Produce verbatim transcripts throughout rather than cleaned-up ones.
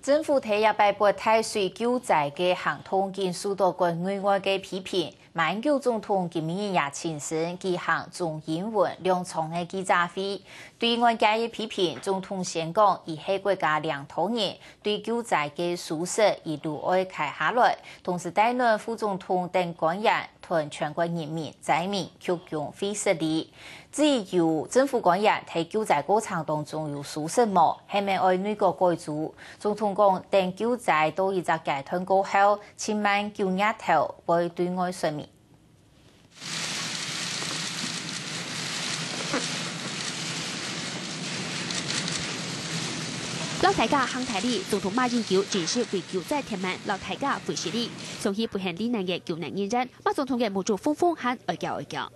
政府在這擺發大水救災个行動緊受到國內外个批評。馬英九總統今晡日也親身舉行中英文兩場个記者會。對外界个批評，總統先講，佢係國家領導人，對救災个疏失一路愛㧡下來。同時帶挈副總統等官員 團全國人民、災民鞠躬會失禮。至於有政府官員在救災過程當中有疏失無，係毋係愛內閣改組？總統講，等救災到一隻階段過後，千萬九月頭會對外說明。 摎大家行大禮，總統馬英九正式為救災貼門，摎大家會失禮。想起不幸罹難个救難人員，馬總統个目珠紅紅，還愛噭愛噭。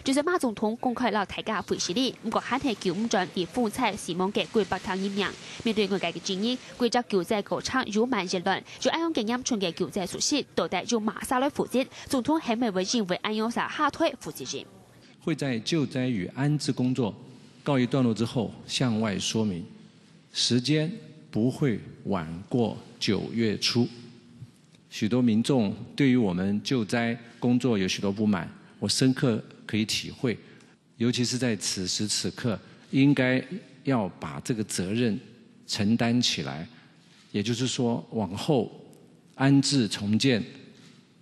就算馬總統公開摎大家會失禮，毋過還係救毋轉在風災死亡个幾百條人命。面對外界个質疑，規隻救災過程有滿有亂，就恁樣个嚴重个救災疏失，到底由麼儕來負責？總統係毋係會因為恁樣就下台負責任？ 會在救災與安置工作告一段落之後向外說明，時間不會晚過九月初。許多民眾對於我們救災工作有許多不滿，我深刻可以體會，尤其是在此時此刻，應該要把這個責任承擔起來。也就是說，往後安置重建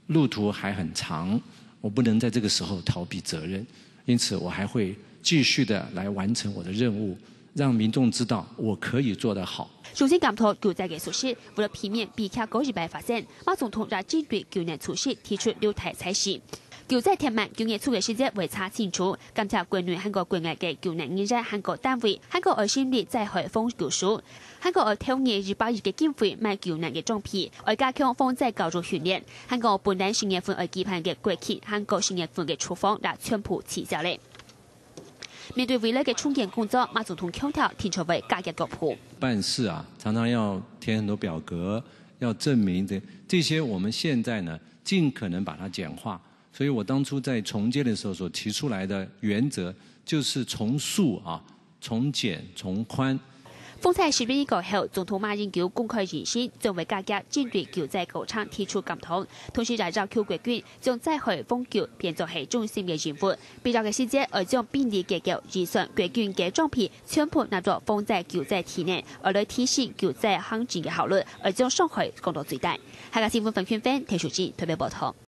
路途還很長，我不能在這個時候逃避責任，因此我還會繼續地來完成我的任務，讓民眾知道我可以做得好。重新檢討救災个措施，為了避免悲劇過一擺發生，馬總統也針對救難措施提出六大差事。救災貼門九月初个時節會查清楚，檢查國內還過國外个救難人員還過單位，還過愛成立災害防救署， 還過愛投入一百億个經費買救難个裝備，愛加強防災教育訓練，還過本來十月份愛舉辦个國慶，還過十月份个廚房也全部取消了。面對未來个重建工作，馬總統強調定著會加緊腳步。辦事啊，常常要填很多表格，要證明這，這些我們現在呢，盡可能把它簡化。所以我當初在重建的時候所提出來的原則，就是從速啊， 從簡從寬。風災十一過後，總統馬英九公開認承，將會加緊針對救災過程提出檢討，同時也要求國軍將災害防救變做係中心个任務。必要个時節，愛將兵力結構、預算、國軍个裝備全部納入防災救災體內，愛來提升救災行政个效率，愛將傷害降到最低。客家新聞范坤芬、田秀珍特別報導。